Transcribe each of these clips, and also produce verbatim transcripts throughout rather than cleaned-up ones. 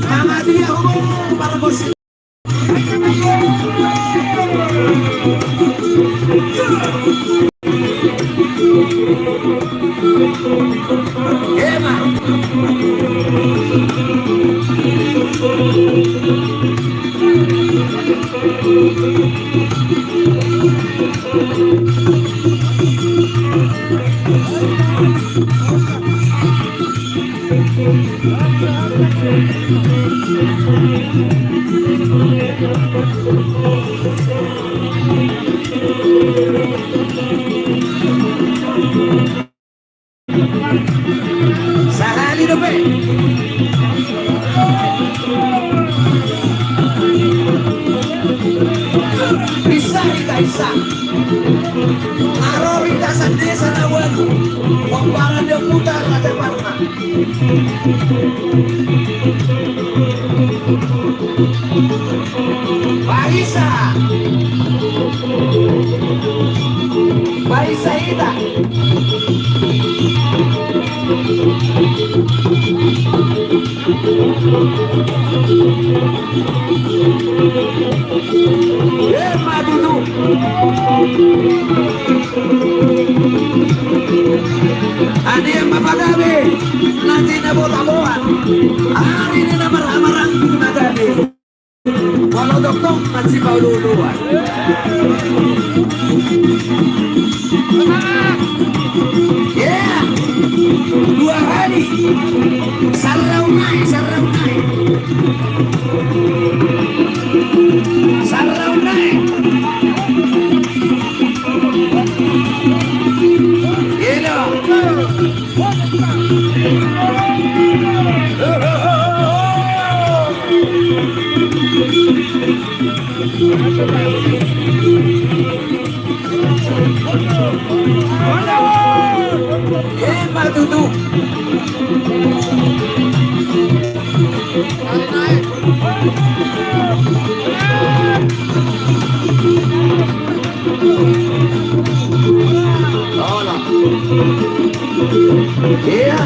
Mangadi ahu, margos. Ema. Sahali dope. Bisa hita, bisa. Aro hita sandesa na wagu. Pampangan dia putar na teparna. Baisa. Baisa hita. Ema tutu. Adi ma pagabe, nanti na bota boan. Ari ni na marhamarang na gabe. Walau doktok, nanti paulu-uluan. Ya. Dua kali. Sarrau naik, sarrau naik. Sarrau naik. Elo. Ema tutu. Hola. Iya.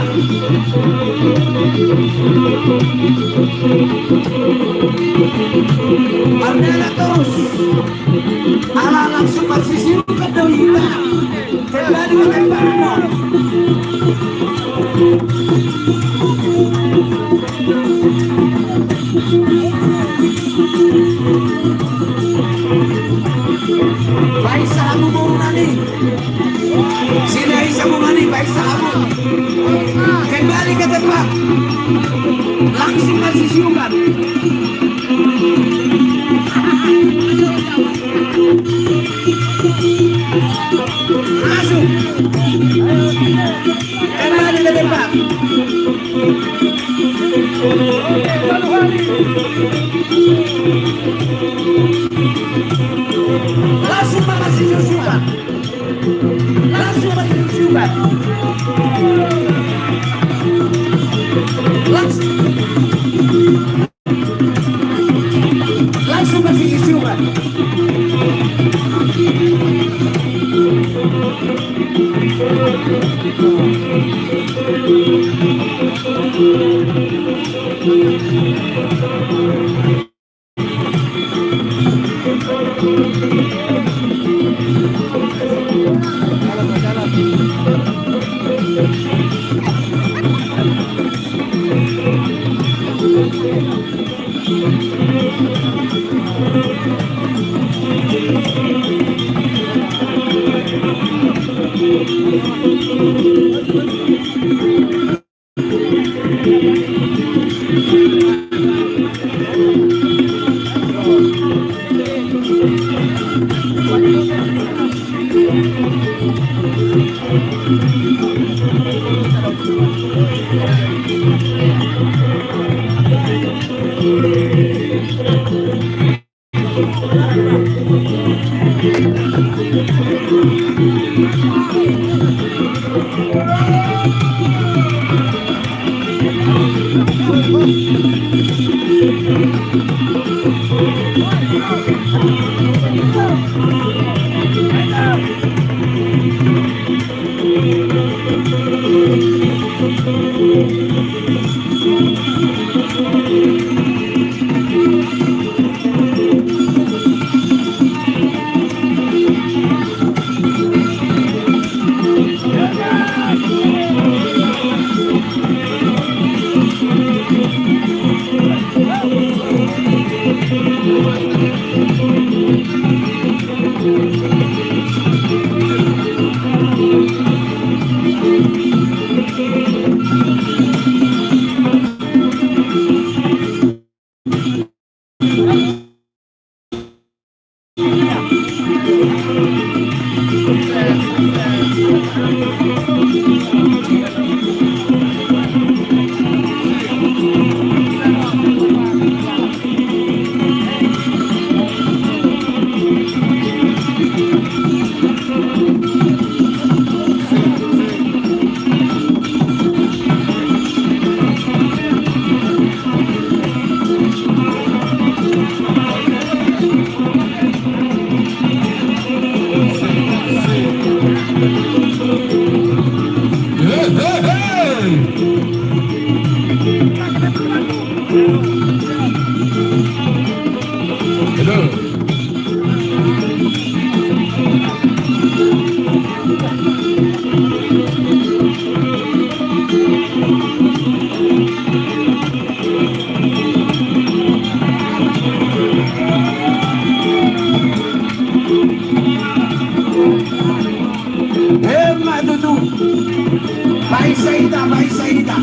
Mardalan torus. Ala langsung marsisiukan do hita. Kembali ke tempatmu. Baisa hamu boru nami. Sida isa boru nami, baisa hamu. Kembali ke tempat. Langsung marsisiukan. Masuk. Kembali ke tempat. Langsung marsisiukan. Langsung marsisiukan. Langsung. Langsung marsisiukan. Emma tutu. Paisa hita, paisa hita.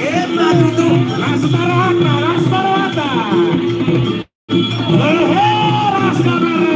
Emma tutu, las ma rohanta, las ma rohanta. Las ma rohanta.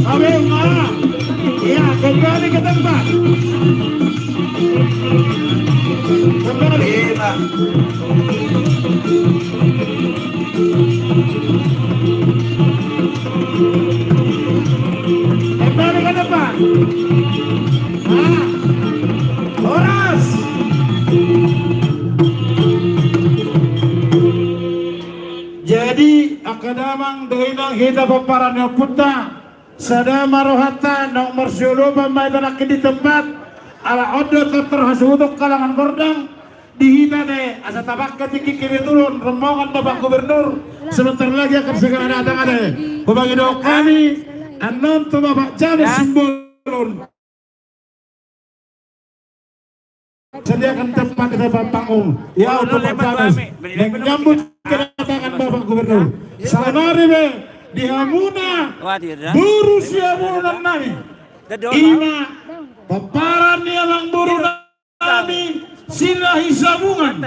Oke, Pak. Ya, kembali ke tempat. Kembali, Pak. Kembali ke depan. Nah, horas. Jadi, angka damang dohot inang, hita pomparan ni ompunta, sada ma rohanta, naung marsiolopan ma hita nangkin di tempat, ala on do tortor hasuhuton kalangan gordang, di hita ate, asa tapangke tingki kebetulan rombongan Bapak Gubernur, sebentar lagi akan segera datang ate. Hupangido hami, annon tu Bapak James Simbolon. Sediakan tempat di tempat panggung. Ya, untuk Bapak James menyambut kedatangan Bapak Gubernur. Saonari be di hamuna boru siabonan nami. Ima pomparan ni amangboru nami Silahi Sabungan,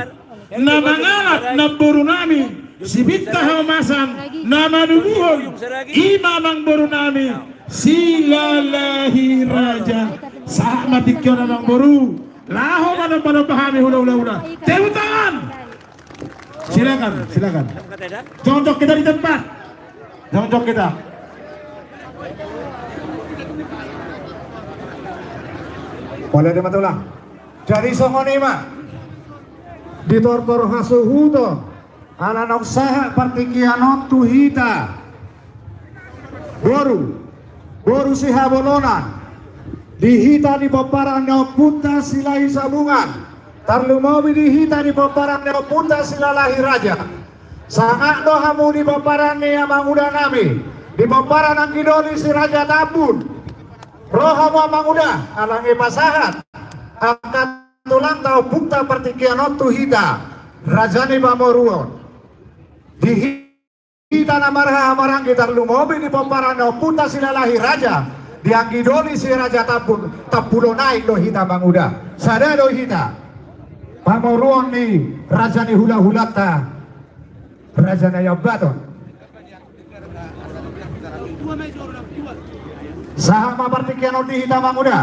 na mangalap namboru nami Sibinta Haomasan, na manubuhon ima amangboru nami Silalahi Raja. Sahat ma tingki on amangboru, laho manomba-nomba hami hulahula. Tepuk tangan. Silakan, silakan. Jongjong hita di tempat. Jongjong hita. Boleh di matulang. Jadi songon i ma di tortor hasuhuton, ala naung sahat partingkian on tu hita boru, boru sihabolonan, di hita di pomparan ni ompunta Silahi Sabungan, tarlumobi di hita di pomparan ni ompunta Silalahi Raja. Sahat do hamu di pomparan ni amanguda nami, di pomparan anggi doli Si Raja Tambun. Ro hamu amanguda, ala nunga pasahat angka tulangta ompunta partingkian on tu hita, raja ni pamoruon. Di hita na marhahamaranggi, tarlumobi di pomparan ni ompunta Silalahi Raja, di anggi doli Si Raja Tambun, tampulo nai do hita amanguda. Sada do hita, pamoruon ni raja ni hulahulanta, Raja Nai Ambaton. Sahat ma partingkian on di hita amanguda.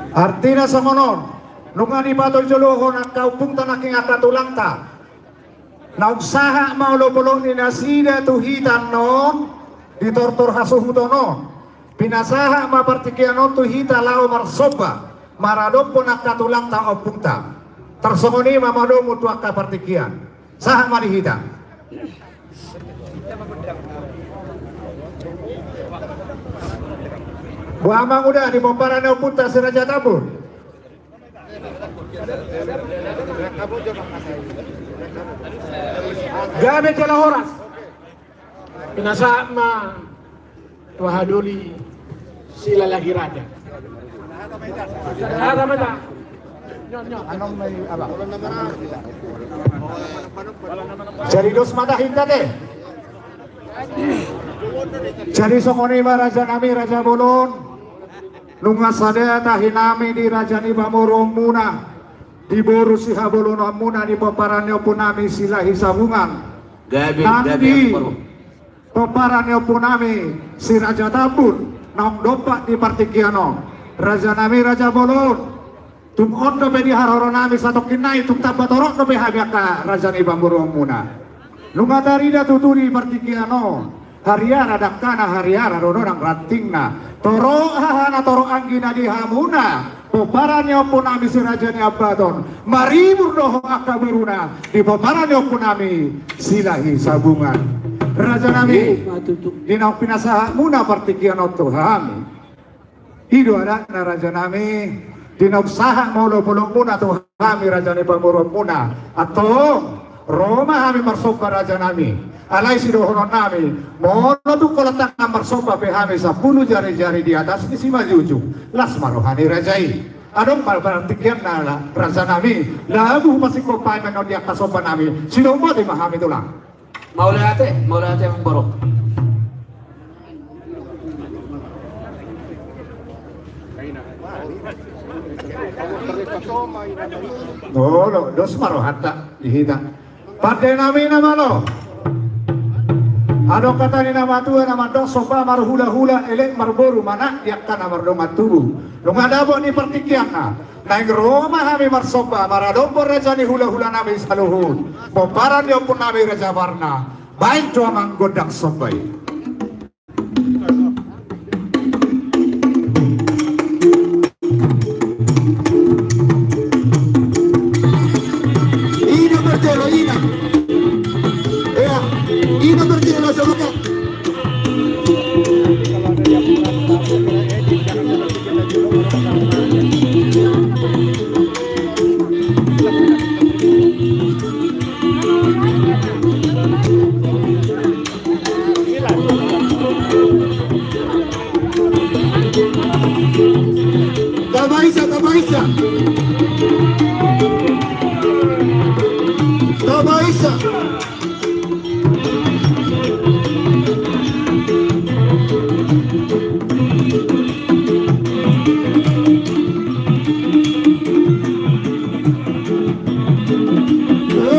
Artina songon on, nunga dipatonjolohon angka ompungta nangkin angka tulangta. Naung sahat ma olopolop ni nasida tu hita annon di tortor hasuhuton on. Pinasahat ma partingkian on tu hita laho marsomba, maradophon angka tulangta ompungta. Tarsongon i ma manomu tu angka partingkian. Sahat ma di hita. Boha amanguda di pomparan ni ompunta Si Raja Tambun. Gabe jala horas. Pinasahat ma tu anggi doli Silalahi Raja. Raja ma hita. Jadi dos ma tahi ate. Jadi songon i ma raja nami, raja bolon. Nunga sada tahi nami di raja ni pamoruonmuna, di boru sihabolononmuna, di pomparan ni ompunami Silahi Sabungan. Gabe, gabe, nang di pomparan ni ompunami si Raja Tambun, naung dompak di partingkian on. Raja nami, raja bolon. Tung on dope di haroro nami satongkin nai, tung tamba torop dope hami angka raja ni pamoruonmuna. Nunga tarida tutu di partingkian on, hariara dangkana, hariara do nang rantingna. Torop hahana, torop anggina di hamuna, pomparan ni ompunami si Raja ni Ambaton. Maribur do ho angka boruna di pomparan ni ompunami Silahi Sabungan. Raja nami, i ma tutu, di naung pinasahatmuna partingkian on tu hami, i do adatna raja nami. Di naung sahat ma olopolopmuna tu hami raja ni pamoruonmuna, antong ro ma hami marsomba raja nami. Alai sidohonon nami, molo tung holan tangan marsomba pe hami sampulu jarijari di atas ni simanjujung, las ma roha ni raja i. Adong ma partingkianna raja nami, laho pasingkop hami annon di angka somba nami. Sidung boti ma hami tulang. Mauliate, mauliate amang boru. Olo, dos ma rohanta di hita. Pande nami na malo. Adong hata ni na matua na mandok, somba marhulahula, elek marboru, manat di angka na mardongan tubu. Nunga dapot ni partingkianna. Naeng ro ma hami marsomba maradophon raja ni hulahula nami saluhut, pomparan ni ompu nami Raja Parna. Baen jo amang gondang somba i. Ina martelo, ina. Ea, ina martelo, saudara. Tabaisa, tabaisa. Tabaisa.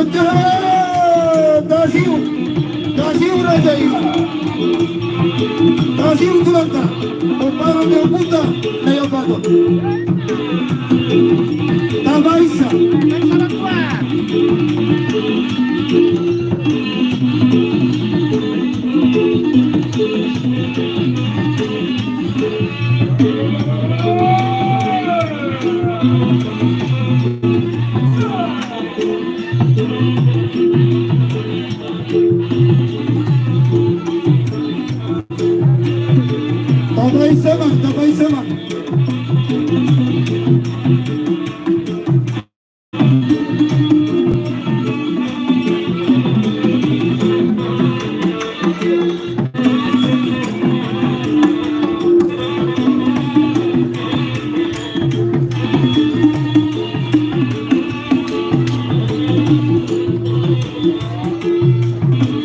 Oke, tasiu, tasiu raja i. Tasiu tulangta, pomparan ni ompunta na i Ambaton. Tabaisa. Tabaisa ma, tabaisa ma.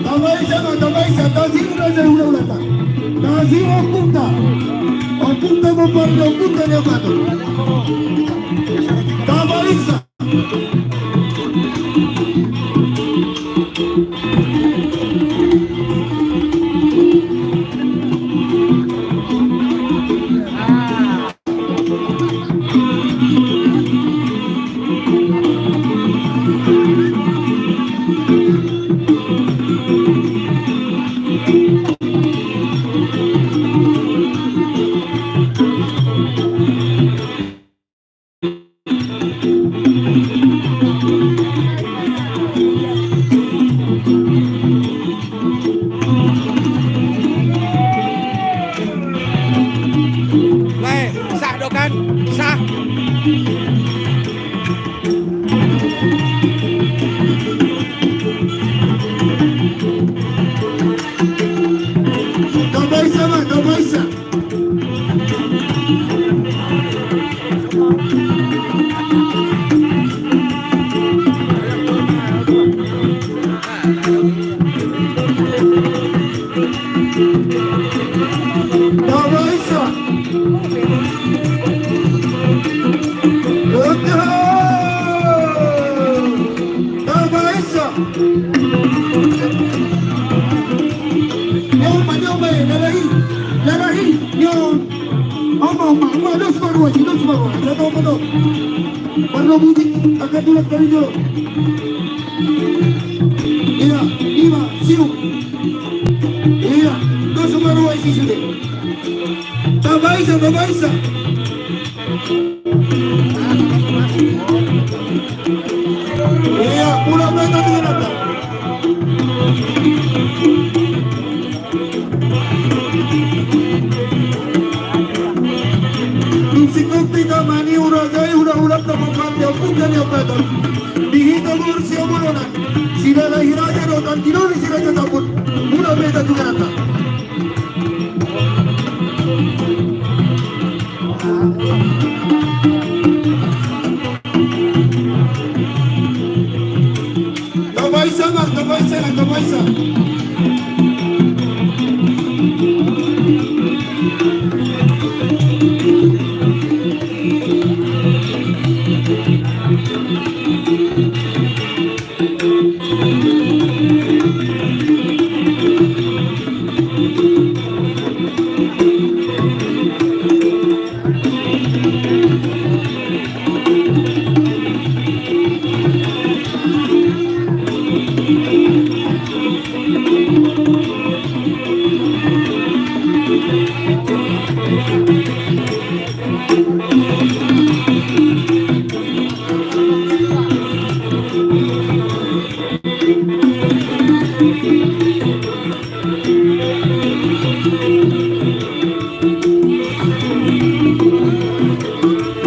Tabaisa ma, tabaisa, tasiu raja i hulahulanta. Tasiu ompunta. Ompunta pomparan ni ompunta na i Ambaton. Tabaisa. Sido sumaroa, dia tahu apa tuh? Parlo butik, angkat dulu dari jolo. Iya, ima, siu. Iya, do sumaroa isi sude. Tabaisa, tabaisa. Iya, pulang mereka dengan apa? Dung singkop hita mani uragai ula-ula ta mampan di ampun dan di ampatan. Di hita gor siobolonan. Sida lahi raja dotan tinoni si raja taput. Mula beta juga rata. Tabaisa ma, tabaisa ma, tabaisa.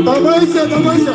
Tabaisa, tabaisa.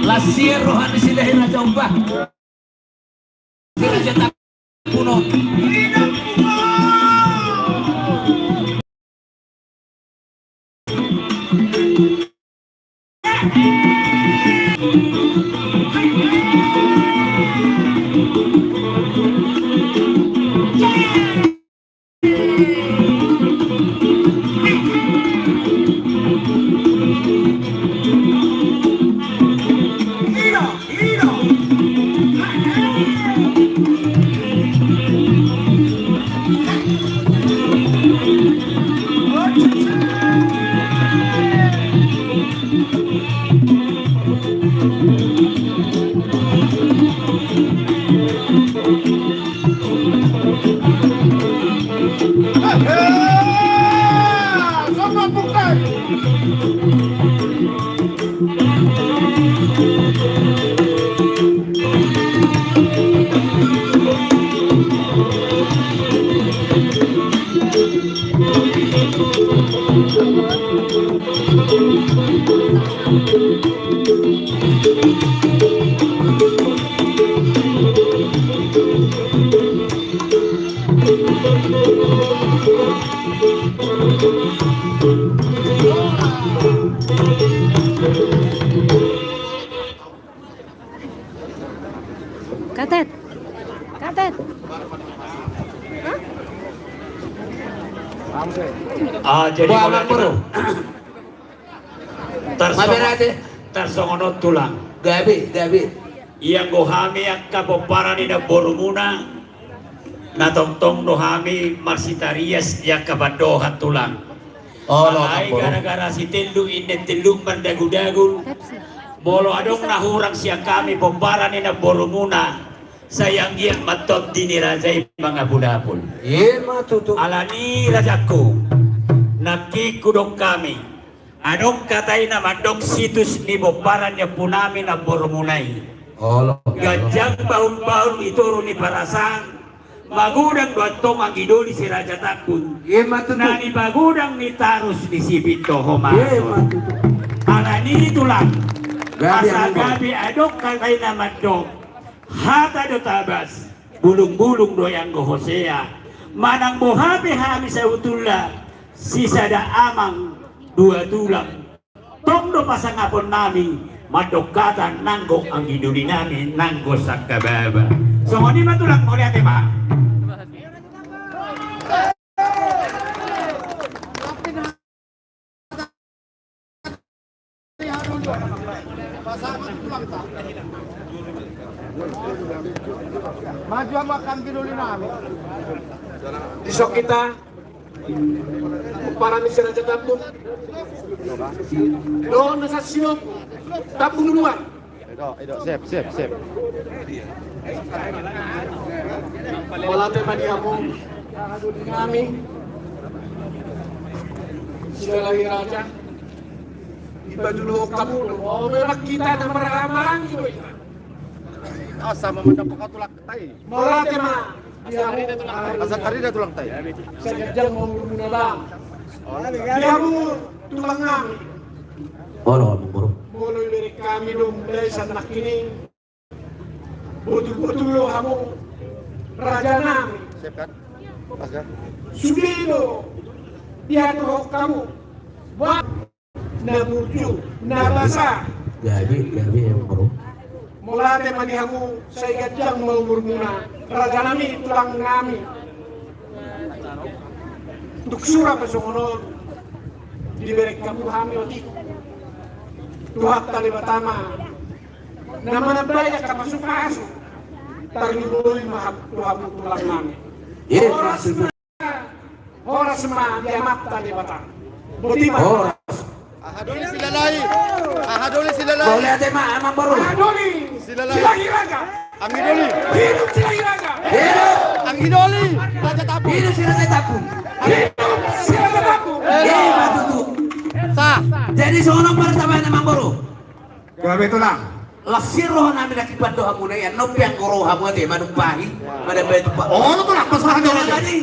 Las sian roha ni si Dahi Raja Umba. Si Raja Tampubolon. Katet. Katet. Hah? Ah, jadi, Wah, kalau Bang Bro. Tarsongon, tarsongon on, Tulang. Gabe, gabe. Ianggo hami angka pomparan ni namborumuna, na tongtong do hami marsitarias di angka pandohan, Tulang. Olo, alai Bang Bro. Gara-gara sitelluk, inna telluk mardagu-dagu. Molo adong na hurang sian hami pomparan ni namborumuna, sai anggiat ma tondi ni raja i mangapul-apul. Ima tutu. Alani, rajangku, nangkin hudok hami. Adong hata i na mandok situs ni pomparan ni ompunami namborumuna i. Olo. Ganjang bahul-bahul di toru ni Parasang, magodang do antong anggi doli si Raja Tambun. Ima tutu. Na nipagodang ni tarus ni sipindo ho ma. Ima tutu. Alani, Tulang. Gabe, asa anggo gabe adong hata i na mandok. Hata do tabas, bulung-bulung do ianggo hosea. Manang boha pe hami sabotulna, sisada amang dua tulang. Tong do pasangaponnami, mandok hata nanggo anggi dolinami, nanggo sangkababa. Songon i ma, Tulang, mauliate ma. Maju ama kami dulu nami. Di son hita, pomparan ni si Raja Tambun. Dohot na sasintongna, Tambun Uluan. Edo, edo, sip, sip, sip. Mauliate ma di hamu, nami. Silalahi Raja. Di pajulu hamu do. Oh, memang hita na marhahamaranggi do hita. Ah, sama macam buka tulak tai. Mauliate ma. Asa tarida tulang tai. Sai ganjang ma umurmuna, Bang. Di hamu tulang nami. Olo, Bang Guru. Molo ibereng hami do mulai sian nangkining, botul-botul do hamu raja nami. Siap, kan? Pas, kan? Sude do diaturhon hamu. Buat na burju, na basa. Gabe, gabe, Bang Guru. Mauliate ma di hamu, sai ganjang ma umurmuna, raja nami, tulang nami. Tung sura pe songon on, dibereng hamu hami otik. Tuhanta Debata ma na manambai angka pasupasu. Tarlumobi ma tu hamu tulang nami. Iya, horas maksudnya. Horas ma di Amanta Debata. Boti ma. Horas. Aha doli Silalahi. Aha doli Silalahi. Mauliate ma, Amang Boru. Aha doli Silalahi. Silalahi Raja. Anggi doli. Hidup Silalahi Raja. Hidup. Anggi doli Raja Tambun. Hidup si Raja Tambun. Hidup si Raja Tambun. Hidup. Ima tutu. Sah. Jadi songon on ma tabaen, amangboru. Gabe, Tulang. Las ni roha nami na hupandohan muna i, annon pe anggo ro hamu ate manumpahi, madambai tumpahon. Olo, Tulang, pas roha. Tulang, jadi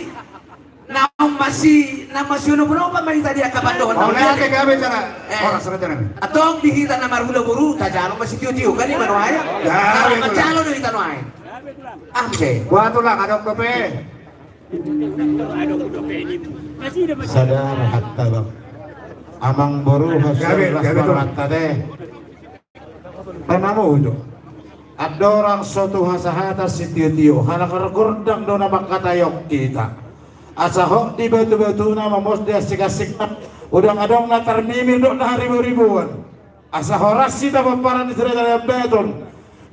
naung masi, naung masi ono pun opa ma hita di angka pandohan. Olo, gabe, gabe, Tulang. Eh. Horas, Tulang. Antong di hita na marhula boru, tajalo ma sitiotio, kan i ma nuaeng. Gabe, Tulang. Manjalo do hita nuaeng. Ah, muse. Buat, Tulang, adong dope. Sada ma hata, Bang. Amangboru, gabe, gabe, Tulang. Las ma rohanta ate. Panamu jo. Andorang so tu hasahatan sitiotio, halak gondang do na mangkataion hita. Asa hot di batubatuna, mamos di asikasik, unang adong na tarmimir dohot na hariboriboan. Asa horas hita pomparan ni si Raja Ambaton.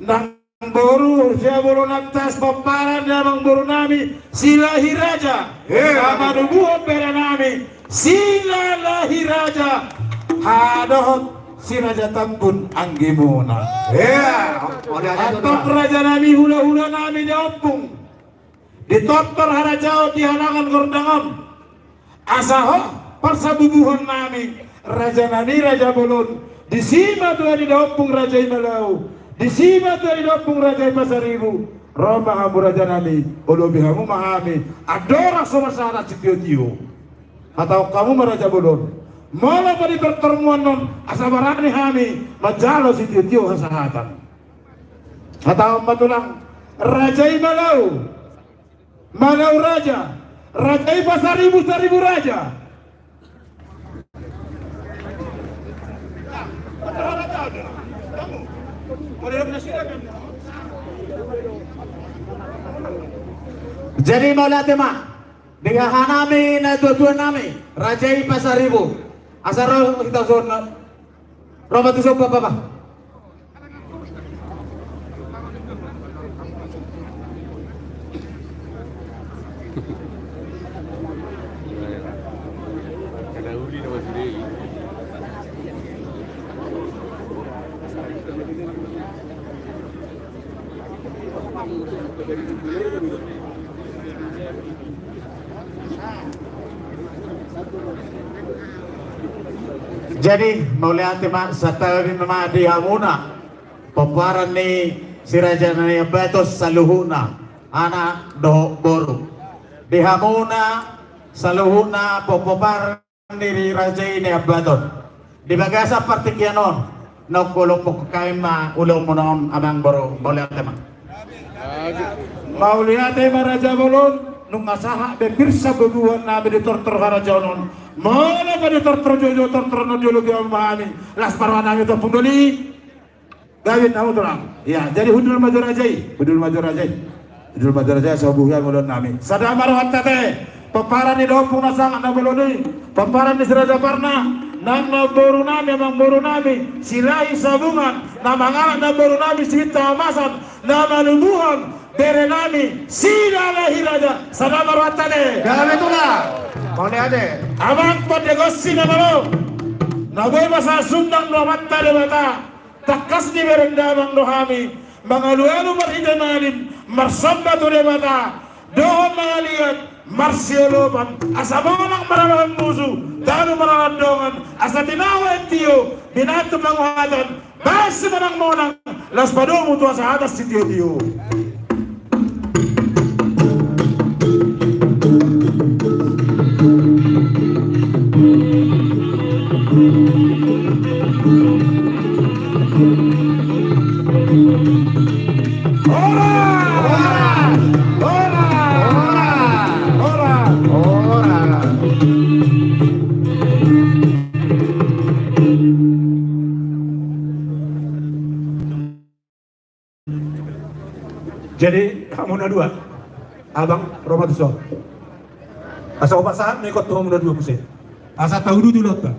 Nang boru siabolonta, pomparan ni amangboru nami Silahi Raja. Hea. Sama dubuhon bere nami Silalahi Raja. Hadohot si Raja Tambun anggimuna. Hea. Antong raja nami, hulahula nami di ompung, di tortor harajaon, di halangan gondang on. Asa hot parsabubuhon nami, raja nami Raja Bolon, disi ma tua ni daompung Raja i Malau, disi ma tua ni daompung Raja i Pasaribu. Ro ma hamu raja nami, olobi hamu ma hami, andorang so marsahat sitiotio. Hatahon hamu ma Raja Bolon, molo pe di tortormu annon, asa barani hami manjalo sitiotio hasahatan. Hatahon ma, Tulang, Raja i Malau, Malau Raja, Raja i Pasaribu, Saribu Raja. Jadi mauliate ma di haha nami, natuatua nami, Raja i Pasaribu. Asa ro hita songon on. Ro ma tu son, Bapa. Jadi mauliate ma, santabi ma di hamuna, pomparan ni si Raja Nai Ambaton saluhutna, anak dohot boru. Di hamuna saluhutna pomparan ni Raja i Nai Ambaton, di bagasan partingkian on, na ungkolophon hami ma ulaonmuna on, amangboru, mauliate ma. Mauliate ma Raja Bolon, nunga sahat be pir sabubuhon nami di tortor harajaon on. Molo pe di tortor joujou, tortor na jolo, di hamu ma hami, las ma roha nami tu ompung doli. Gabe hamu, Tulang. Ia, jadi hundul ma jo raja i, hundul ma jo raja i. Hundul ma jo raja i, asa hubuhi hami ulaon nami. Sada ma rohanta ate, pomparan ni daompung na sangap na bolon i, pomparan ni si Raja Parna, nang namboru nami, amangboru nami Silahi Sabungan, na mangalap namboru nami Siwit Hamasan, na manubuhon bere nami Silalahi Raja. Sada ma rohanta ate. Gabe, Tulang. Mauliate. Amang pandegosi na malo, na boi masa sundang do Amanta Debata. Tangkas ni berenda amang do hami, mangalualu marhite malim, marsomba tu Debata, dohot mangaliat, marsiolopan, asa monang marhahamusu, talu marhahalandongan, asa tinawa tio, binantu panguhatan, bahen simonangmonang, laos padomu tu hasahatan sitiotio. Jadi hamu na dua, abang, ro ma tuson. Asa hupasahat ma ingkon tu hamu na dua muse, asa tauduti ulaonta.